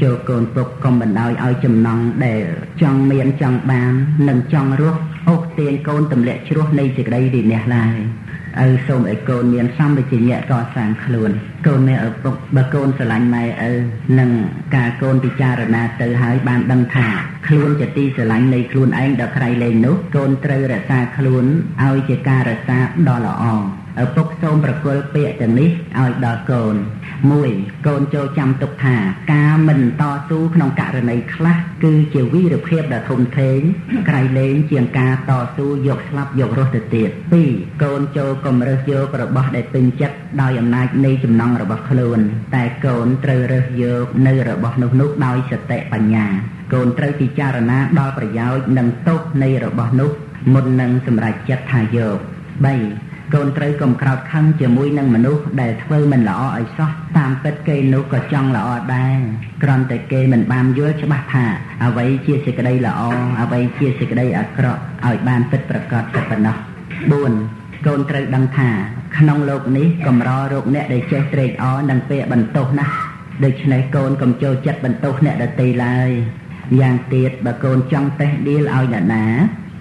ចូលកូនពុកកុំបណ្ដោយឲ្យចំណង់ដែលចង់មានចង់បាននិងចង់រស់អូសទាញកូនទម្លាក់ជ្រោះនៃសេចក្តីវិន័យឡើយឪសូមឲ្យកូនមានសម្បជញ្ញៈកសាងខ្លួនកូនមានឪពុកបើកូនស្រឡាញ់ម៉ែឪនិងការកូនពិចារណាទៅហើយបានដឹងថាខ្លួនជាទីស្រឡាញ់នៃខ្លួនឯងដល់ក្រៃលែងនោះកូនត្រូវរក្សាខ្លួនឲ្យជាការរក្សាដ៏ល្អឪពុកសូមប្រគល់ពាក្យទាំងនេះឲ្យដល់កូន1កូនចូលចាំទុកថាការមិនតស៊ូក្នុងករណីខ្លះគឺជាវីរភាពដ៏ធំធេងក្រៃលែងជាងការតស៊ូយកស្លាប់យករស់ទៅទៀត2កូនចូលកុំរើសយករបស់ដែលពេញចិត្តដោយអំណាចនៃចំណង់របស់ខ្លួនតែកូនត្រូវរើសយកនៅរបស់នោះនោះដោយសតិបញ្ញាកូនត្រូវពិចារណាដល់ប្រយោជន៍និងទោសនៃរបស់នោះមុននឹងសម្រេចចិត្តថាយក3កូនត្រូវកុំក្រោធខឹងជាមួយនឹងមនុស្សដែលធ្វើមិនល្អឲ្យសោះតាមពិតគេនោះក៏ចង់ល្អដែរគ្រាន់តែគេមិនបានយល់ច្បាស់ថាអ្វីជាសេចក្តីល្អអ្វីជាសេចក្តីអាក្រក់ឲ្យបានពិតប្រាកដតែប៉ុណ្ណោះ4កូនត្រូវដឹងថាក្នុងលោកនេះកម្ររកអ្នកដែលចេះត្រេកអរនិងពាក្យបន្ទោសណាស់ ដូច្នេះកូនកុំចូលចិត្តបន្ទោសអ្នកដទៃឡើយយ៉ាងទៀតបើកូនចង់តេះដៀលឲ្យអ្នកណា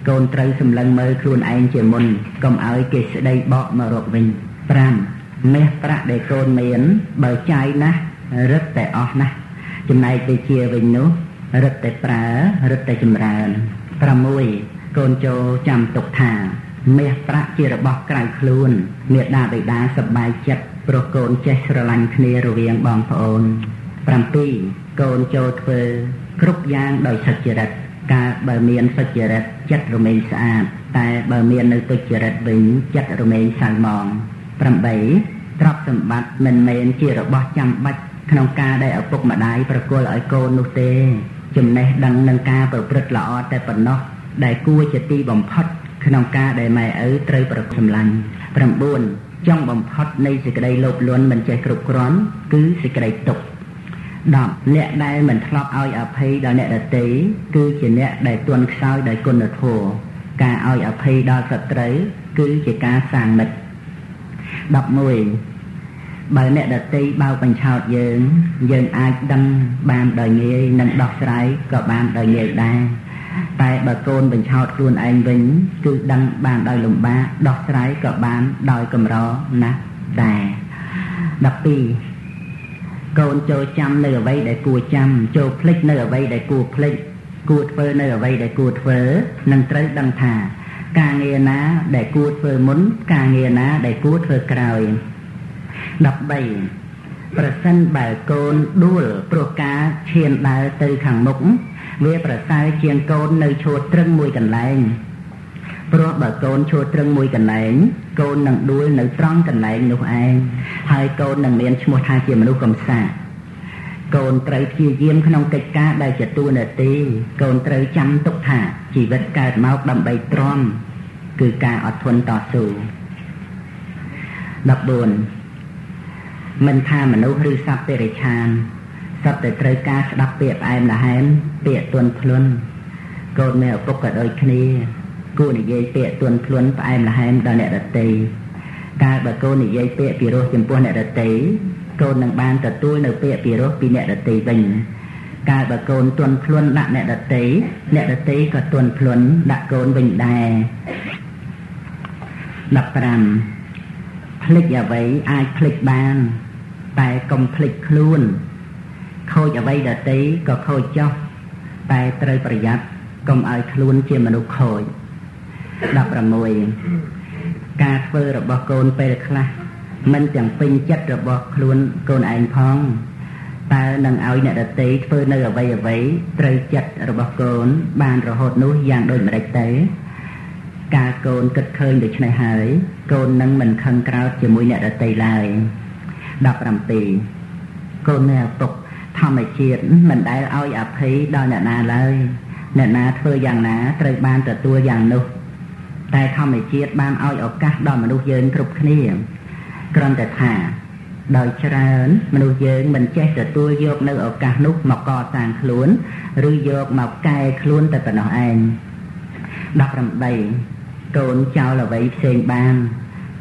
កូនត្រូវសម្លឹងមើលខ្លួនឯងជាមុនកុំឲ្យគេស្ដីបកមករកវិញ5មាសប្រាក់ដែលកូនមានបើចាយណាស់រឹតតែអស់ណាស់ចំណែកវិជាវិញនោះរឹតតែប្រើរឹតតែចម្រើន6កូនចូលចាំទុកថាមាសប្រាក់ជារបស់ក្រៅខ្លួនមេដាបិតាសប្បាយចិត្តព្រោះកូនចេះស្រឡាញ់គ្នារវាងបងប្អូន7កូនចូលធ្វើគ្រប់យ៉ាងដោយសុចរិតកាលបើមានសុចរិតចិត្តរមែងស្អាតតែបើមាននៅទុច្ចរិតវិញចិត្តរមែងសៅហ្មង8ទ្រព្យសម្បត្តិមិនមែនជារបស់ចាំបាច់ក្នុងការដែលឪពុកម្ដាយប្រគល់ឲ្យកូននោះទេចំណេះដឹងនឹងការប្រព្រឹត្តល្អតែប៉ុណ្ណោះដែលគួរជាទីបំផុតក្នុងការដែលម៉ែឪត្រូវប្រគល់សម្លាញ់9ចុងបំផុតនៃសេចក្តីលោភលន់មិនចេះគ្រប់គ្រាន់គឺសេចក្តីទុក្ខ10អ្នកដែលមិនធ្លាប់ឲ្យអភ័យដល់អ្នកដទៃគឺជាអ្នកដែលទន់ខ្សោយដោយគុណធម៌ការឲ្យអភ័យដល់សត្រូវគឺជាការសាងមិត្ត11បើអ្នកដទៃបោកបញ្ឆោតយើងយើងអាចដឹងបានដោយងាយនិងដោះស្រាយក៏បានដោយងាយដែរតែបើកូនបញ្ឆោតខ្លួនឯងវិញគឺដឹងបានដោយលំបាកដោះស្រាយក៏បានដោយកម្រណាស់ដែរ12កូនចូលចាំនៅអ្វីដែលគួរចាំចូលភ្លេចនៅអ្វីដែលគួរភ្លេចគួរធ្វើនៅអ្វីដែលគួរធ្វើនិងត្រូវដឹងថាការងារណាដែលគួរធ្វើមុនការងារណាដែលគួរធ្វើក្រោយ13ប្រសិនបើកូនដួលព្រោះការឈានដើរទៅខាងមុខវាប្រសើរជាងកូននៅឈរត្រឹងមួយកន្លែងព្រោះបើកូនឈរត្រឹងមួយកន្លែងកូននឹងដួលនៅត្រង់កន្លែងនោះឯងហើយកូននឹងមានឈ្មោះថាជាមនុស្សកំសាកកូនត្រូវព្យាយាមក្នុងកិច្ចការដែលជាតួនាទីកូនត្រូវចាំទុកថាជីវិតកើតមកដើម្បីទ្រាំគឺការអត់ធន់តស៊ូ14មិនថាមនុស្សឬសត្វតិរិឆានសត្វតែត្រូវការស្ដាប់ពាក្យផ្អែមល្ហែមពាក្យទន់ភ្លន់កូនមានឪពុកក៏ដូចគ្នាគួរនិយាយពាក្យទន់ភ្លន់ផ្អែមល្ហែមដល់អ្នកដទៃកាលបើកូននិយាយពាក្យពីរោះចំពោះអ្នកដទៃកូននឹងបានទទួលនៅពាក្យពីរោះពីអ្នកដទៃវិញកាលបើកូនទន់ភ្លន់ដាក់អ្នកដទៃអ្នកដទៃក៏ទន់ភ្លន់ដាក់កូនវិញដែរ15ភ្លេចអ្វីអាចភ្លេចបានតែកុំភ្លេចខ្លួនខូចអ្វីដទៃក៏ខូចចុះតែត្រូវប្រយ័ត្នកុំឲ្យខ្លួនជាមនុស្សខូច16ការធ្វើរបស់កូនពេលខ្លះមិនទាំងពេញចិត្តរបស់ខ្លួនកូនឯងផងតើនឹងឲ្យអ្នកដទៃធ្វើនៅអ្វីអ្វីត្រូវចិត្តរបស់កូនបានរហូតនោះយ៉ាងដូចម្តេចទៅកាលកូនគិតឃើញដូច្នេះហើយកូននឹងមិនខឹងក្រោធជាមួយអ្នកដទៃឡើយ17កូនអ្នកឪពុកធម្មជាតិមិនដែលឲ្យអភ័យដល់អ្នកណាឡើយអ្នកណាធ្វើយ៉ាងណាត្រូវបានទទួលយ៉ាងនោះតែធម្មជាតិបានឲ្យឱកាសដល់មនុស្សយើងគ្រប់គ្នាគ្រាន់តែថាដោយច្រើនមនុស្សយើងមិនចេះទទួលយកនៅឱកាសនោះមកកសាងខ្លួនឬយកមកកែខ្លួនតែប៉ុណ្ណោះឯង18កូនចោលអ្វីផ្សេងបាន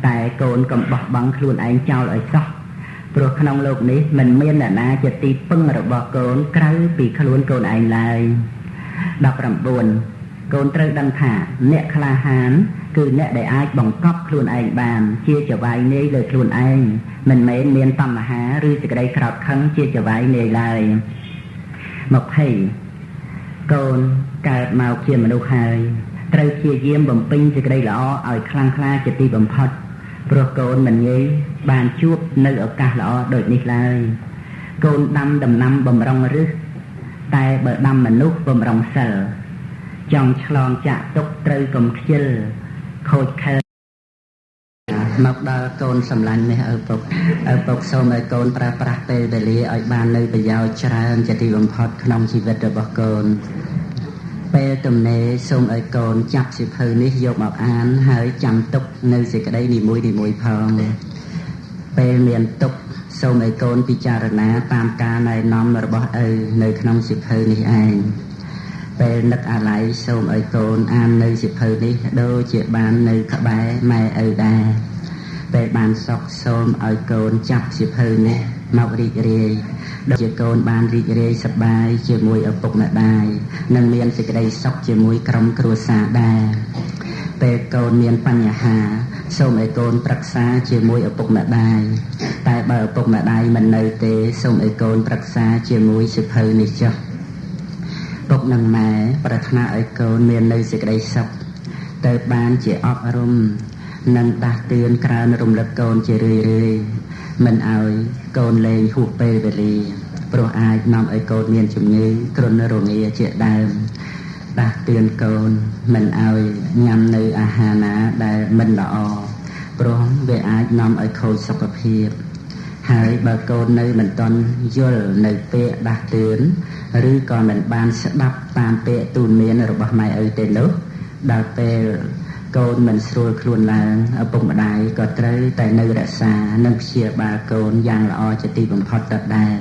តែកូនកុំបោះបង់ខ្លួនឯងចោលឲ្យសោះព្រោះក្នុងលោកនេះមិនមានអ្នកណាជាទីពឹងរបស់កូនក្រៅពីខ្លួនកូនឯងឡើយ19កូនត្រូវដឹងថាអ្នកក្លាហានគឺអ្នកដែលអាចបង្កប់ខ្លួនឯងបានជាចវាយនាយលើខ្លួនឯងមិនមែនមានតណ្ហាឬសេចក្តីក្រោធខឹងជាចវាយនាយឡើយ20កូនកើតមកជាមនុស្សហើយត្រូវព្យាយាមបំពេញសេចក្តីល្អឲ្យខ្លាំងក្លាជាទីបំផុតព្រោះកូនមិនងាយបានជួបនៅឱកាសល្អដូចនេះឡើយកូនដាំដំណាំបំរុងរឹសតែបើដាំមនុស្សបំរុងសិលចង់ឆ្លងចាក់ទុកត្រូវកុំខ្ជិលខូចខលមកដល់កូនសម្លាញ់នេះឪពុកឪពុកសូមឲ្យកូនប្រើប្រាស់ពេលវេលាឲ្យបាននៅប្រយោជន៍ច្រើនជាទីបំផុតក្នុងជីវិតរបស់កូនពេលទំនេរសូមឲ្យកូនចាប់សៀវភៅនេះយកមកអានហើយចាំទុកនៅសេចក្តីនីមួយៗផងពេលមានទុកសូមឲ្យកូនពិចារណាតាមការណែនាំរបស់ឪនៅក្នុងសៀវភៅនេះឯងពេលនឹកអាល័យសូមឲ្យកូនអាននៅសៀវភៅនេះដូចជាបាននៅក្បែរម៉ែឪដែរពេលបានសុខសូមឲ្យកូនចាប់សៀវភៅនេះ មករីករាយដូចជាកូនបានរីករាយសប្បាយជាមួយឪពុកម្ដាយនិងមានសេចក្តីសុខជាមួយក្រុមគ្រួសារដែរពេលកូនមានបញ្ហាសូមឲ្យកូនប្រឹក្សាជាមួយឪពុកម្ដាយតែបើឪពុកម្ដាយមិននៅទេសូមឲ្យកូនប្រឹក្សាជាមួយសៀវភៅនេះចុះពុកនិងម៉ែប្រាថ្នាឲ្យកូនមាននៅសេចក្តីសុខទៅបានជាអប់រំនិងដាស់តឿនក្រើនរំលឹកកូនជារឿយៗមិនឲ្យកូនលែងហួសពេលវេលាព្រោះអាចនាំឲ្យកូនមានជំងឺគ្រុនរងាជាដើមដាស់តឿនកូនមិនឲ្យញ៉ាំនៅអាហារណាដែលមិនល្អព្រោះវាអាចនាំឲ្យខូចសុខភាពហើយបើកូននៅមិនទាន់យល់នៅពាក្យដាស់តឿនឬក៏មិនបានស្ដាប់តាមពាក្យទូន្មានរបស់ម៉ែឪទេនោះដល់ពេលកូនមិនស្រួលខ្លួនឡើងឪពុកម្ដាយក៏ត្រូវតែនៅរក្សានិងព្យាបាលកូនយ៉ាងល្អជាទីបំផុតដដែល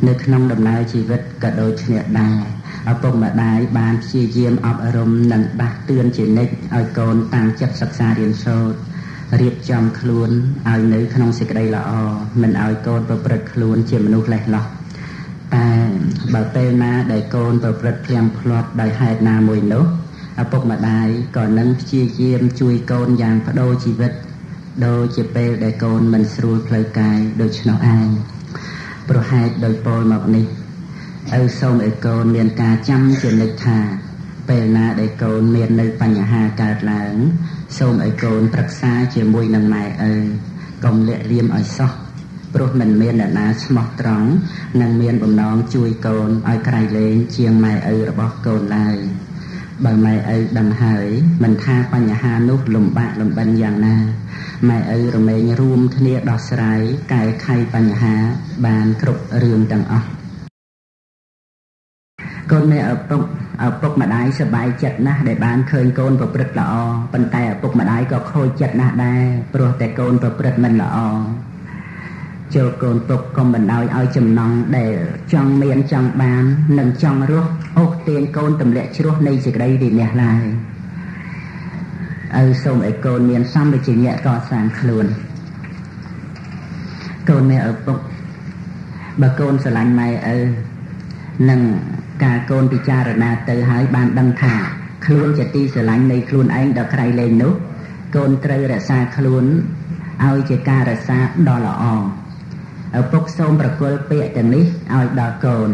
នៅក្នុងដំណើរជីវិតក៏ដូចគ្នាដែរឪពុកម្ដាយបានព្យាយាមអប់រំនិងដាស់តឿនជានិច្ចឲ្យកូនតាំងចិត្តសិក្សារៀនសូត្ររៀបចំខ្លួនឲ្យនៅក្នុងសេចក្តីល្អមិនឲ្យកូនប្រព្រឹត្តខ្លួនជាមនុស្សលេះលោះតែបើពេលណាដែលកូនប្រព្រឹត្តភ្លៀងភ្លាត់ដោយហេតុណាមួយនោះឪពុកម្ដាយក៏នឹងព្យាយាមជួយកូនយ៉ាងប្ដូរជីវិតដូចជាពេលដែលកូនមិនស្រួលផ្លូវកាយដូច្នោះឯងព្រោះហេតុដោយពោលមកនេះឪសូមឲ្យកូនមានការចាំជានិច្ចថាពេលណាដែលកូនមាននៅបញ្ហាកើតឡើងសូមឲ្យកូនប្រឹក្សាជាមួយនឹងម៉ែឪកុំលាក់លៀមឲ្យសោះព្រោះមិនមានអ្នកណាស្មោះត្រង់និងមានបំណងជួយកូនឲ្យក្រៃលែងជាងម៉ែឪរបស់កូនឡើយបើម៉ែឪដឹងហើយមិនថាបញ្ហានោះលំបាកលំបិនយ៉ាងណាម៉ែឪរមែងរួមគ្នាដោះស្រាយកែខៃបញ្ហាបានគ្រប់រឿងទាំងអស់កូនមានឪពុកម្ដាយសប្បាយចិត្តណាស់ដែលបានឃើញកូនប្រព្រឹត្តល្អប៉ុន្តែឪពុកម្ដាយក៏ខូចចិត្តណាស់ដែរព្រោះតែកូនប្រព្រឹត្តមិនល្អចូលកូនពុកកុំបណ្ដោយឲ្យចំណងដែលចង់មានចង់បាននិងចង់រស់អូសទាញកូនទម្លាក់ជ្រោះនៃសេចក្តីវិន័យឡើយឪសូមឲ្យកូនមានសម្បជញ្ញៈកសាងខ្លួនកូនមានឪពុកបើកូនស្រឡាញ់ម៉ែឪនិងការកូនពិចារណាទៅហើយបានដឹងថាខ្លួនជាទីស្រឡាញ់នៃខ្លួនឯងដល់ក្រៃលែងនោះកូនត្រូវរក្សាខ្លួនឲ្យជាការរក្សាដ៏ល្អឪពុកសូមប្រគល់ពាក្យទាំងនេះឲ្យដល់កូន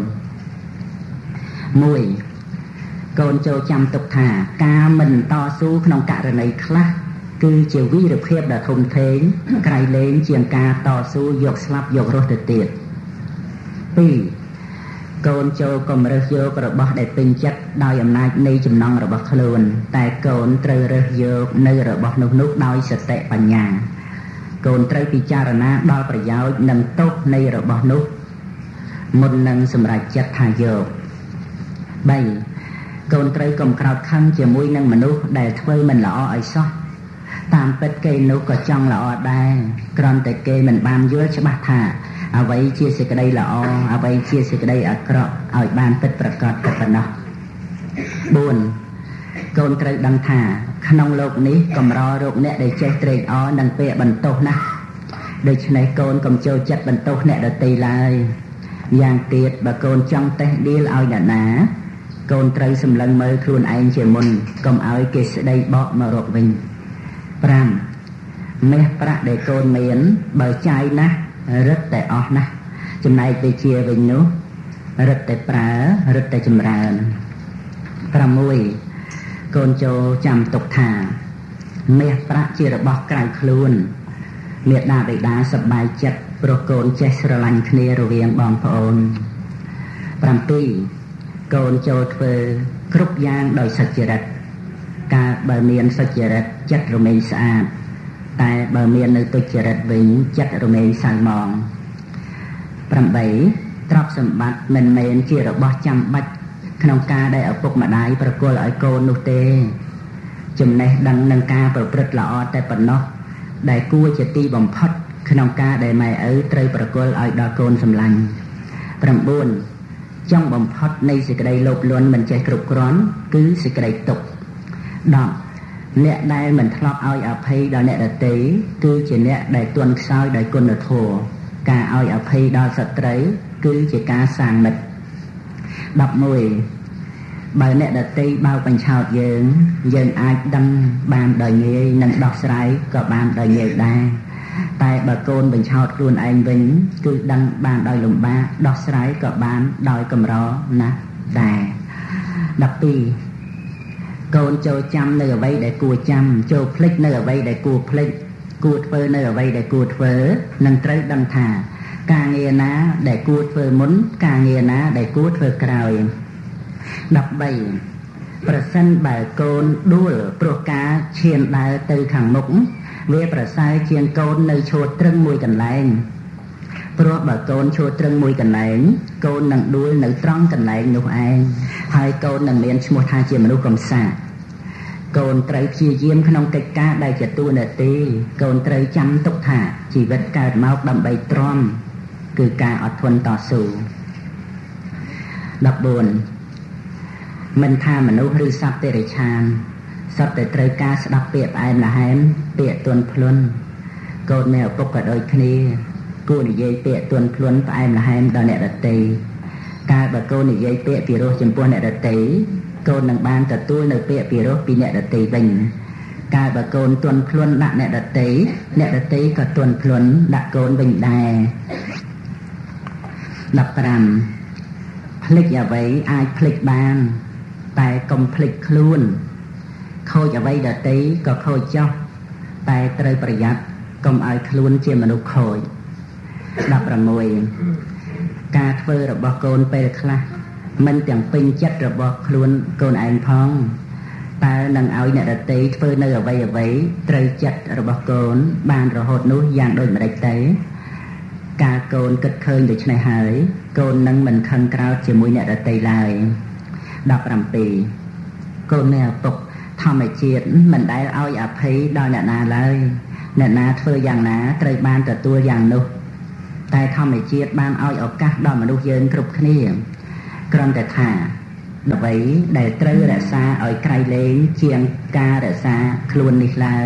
1កូនចូលចាំទុកថាការមិនតស៊ូក្នុងករណីខ្លះគឺជាវីរភាពដ៏ធំធេងក្រៃលែងជាងការតស៊ូយកស្លាប់យករស់ទៅទៀត2កូនចូលកុំរើសយករបស់ដែលពេញចិត្តដោយអំណាចនៃចំណងរបស់ខ្លួនតែកូនត្រូវរើសយកនៅរបស់នោះដោយសតិបញ្ញាកូនត្រូវពិចារណាដល់ប្រយោជន៍និងទោសនៃរបស់នោះមុននឹងសម្រេចចិត្តថាយក3កូនត្រូវកុំក្រោធខឹងជាមួយនឹងមនុស្សដែលធ្វើមិនល្អឲ្យសោះតាមពិតគេនោះក៏ចង់ល្អដែរគ្រាន់តែគេមិនបានយល់ច្បាស់ថាអ្វីជាសេចក្តីល្អអ្វីជាសេចក្តីអាក្រក់ឲ្យបានពិតប្រាកដតែប៉ុណ្ណោះ4កូនត្រូវដឹងថាក្នុងលោកនេះកម្ររោគអ្នកដែលចេះត្រេកអរនិងពាក្យបន្ទោសណាស់ដូច្នេះកូនកុំចូលចិត្តបន្ទោសអ្នកដទៃឡើយយ៉ាងទៀតបើកូនចង់តេះដៀលឲ្យអ្នកណាកូនត្រូវសម្លឹងមើលខ្លួនឯងជាមុនកុំឲ្យគេស្ដីបកមករកវិញ5មាសប្រាក់ដែលកូនមានបើចាយណាស់រឹតតែអស់ណាស់ចំណែកវិជាវិញនោះរឹតតែប្រើរឹតតែចម្រើន6កូនចូលចាំទុកថាមាសប្រាក់ជារបស់ក្រៅខ្លួនមេដាបិតាសប្បាយចិត្តព្រោះកូនចេះស្រឡាញ់គ្នារវាងបងប្អូន7កូនចូលធ្វើគ្រប់យ៉ាងដោយសុចរិតកាលបើមានសុចរិតចិត្តរមែងស្អាតតែបើមាននៅទុច្ចរិតវិញចិត្តរមែងសៅហ្មង8ទ្រព្យសម្បត្តិមិនមែនជារបស់ចាំបាច់ក្នុងការដែលឪពុកម្ដាយប្រគល់ឲ្យកូននោះទេចំណេះដឹងនឹងការប្រព្រឹត្តល្អតែប៉ុណ្ណោះដែលគួរជាទីបំផុតក្នុងការដែលម៉ែឪត្រូវប្រគល់ឲ្យដល់កូនសម្លាញ់9ចុងបំផុតនៃសេចក្តីលោភលន់មិនចេះគ្រប់គ្រាន់គឺសេចក្តីទុក្ខ10អ្នកដែលមិនធ្លាប់ឲ្យអភ័យដល់អ្នកដទៃគឺជាអ្នកដែលទន់ខ្សោយដោយគុណធម៌ ការឲ្យអភ័យដល់សត្រូវគឺជាការសាងមិត្ត11បើអ្នកដទៃបោកបញ្ឆោតយើងយើងអាចដឹងបានដោយងាយនិងដោះស្រាយក៏បានដោយងាយដែរតែបើកូនបញ្ឆោតខ្លួនឯងវិញគឺដឹងបានដោយលំបាកដោះស្រាយក៏បានដោយកម្រណាស់ដែរ12កូនចូលចាំនៅអ្វីដែលគួរចាំចូលភ្លេចនៅអ្វីដែលគួរភ្លេចគួរធ្វើនៅអ្វីដែលគួរធ្វើនិងត្រូវដឹងថាការងារណាដែលគួរធ្វើមុនការងារណាដែលគួរធ្វើក្រោយ13ប្រសិនបើកូនដួលព្រោះការឈានដើរទៅខាងមុខវាប្រសើរជាងកូននៅឈរត្រឹងមួយកន្លែងព្រោះបើកូនឈរត្រឹងមួយកន្លែងកូននឹងដួលនៅត្រង់កន្លែងនោះឯងហើយកូននឹងមានឈ្មោះថាជាមនុស្សកំសាកកូនត្រូវព្យាយាមក្នុងកិច្ចការដែលជាតួនាទីកូនត្រូវចាំទុកថាជីវិតកើតមកដើម្បីទ្រាំគឺការអត់ធន់តស៊ូ14មិនថាមនុស្សឬសត្វតិរិឆានសុទ្ធតែត្រូវការស្ដាប់ពាក្យផ្អែមល្ហែមពាក្យទន់ភ្លន់កូនម៉ែឪពុកក៏ដូចគ្នាគួរនិយាយពាក្យទន់ភ្លន់ផ្អែមល្ហែមដល់អ្នកដទៃកាលបើកូននិយាយពាក្យពីរោះចំពោះអ្នកដទៃកូននឹងបានទទួលនៅពាក្យពីរោះពីអ្នកដទៃវិញកាលបើកូនទន់ភ្លន់ដាក់អ្នកដទៃអ្នកដទៃក៏ទន់ភ្លន់ដាក់កូនវិញដែរ15ភ្លេចអ្វីអាចភ្លេចបានតែកុំភ្លេចខ្លួនខូចអ្វីដទៃក៏ខូចចុះតែត្រូវប្រយ័ត្នកុំឲ្យខ្លួនជាមនុស្សខូច16ការធ្វើរបស់កូនពេលខ្លះមិនទាំងពេញចិត្តរបស់ខ្លួនកូនឯងផងតើនឹងឲ្យអ្នកដទៃធ្វើនៅអ្វីអ្វីត្រូវចិត្តរបស់កូនបានរហូតនោះយ៉ាងដូចម្តេចទៅការកូនគិតឃើញដូច្នេះហើយកូននឹងមិនខឹងក្រោធជាមួយអ្នកដទៃឡើយ17កូនអ្នកឪពុកធម្មជាតិមិនដែលឲ្យអភ័យដល់អ្នកណាឡើយអ្នកណាធ្វើយ៉ាងណាត្រូវបានទទួលយ៉ាងនោះតែធម្មជាតិបានឲ្យឱកាសដល់មនុស្សយើងគ្រប់គ្នាគ្រាន់តែថាអ្វីដែលត្រូវរក្សាឲ្យក្រៃលែងជាងការរក្សាខ្លួននេះឡើយ។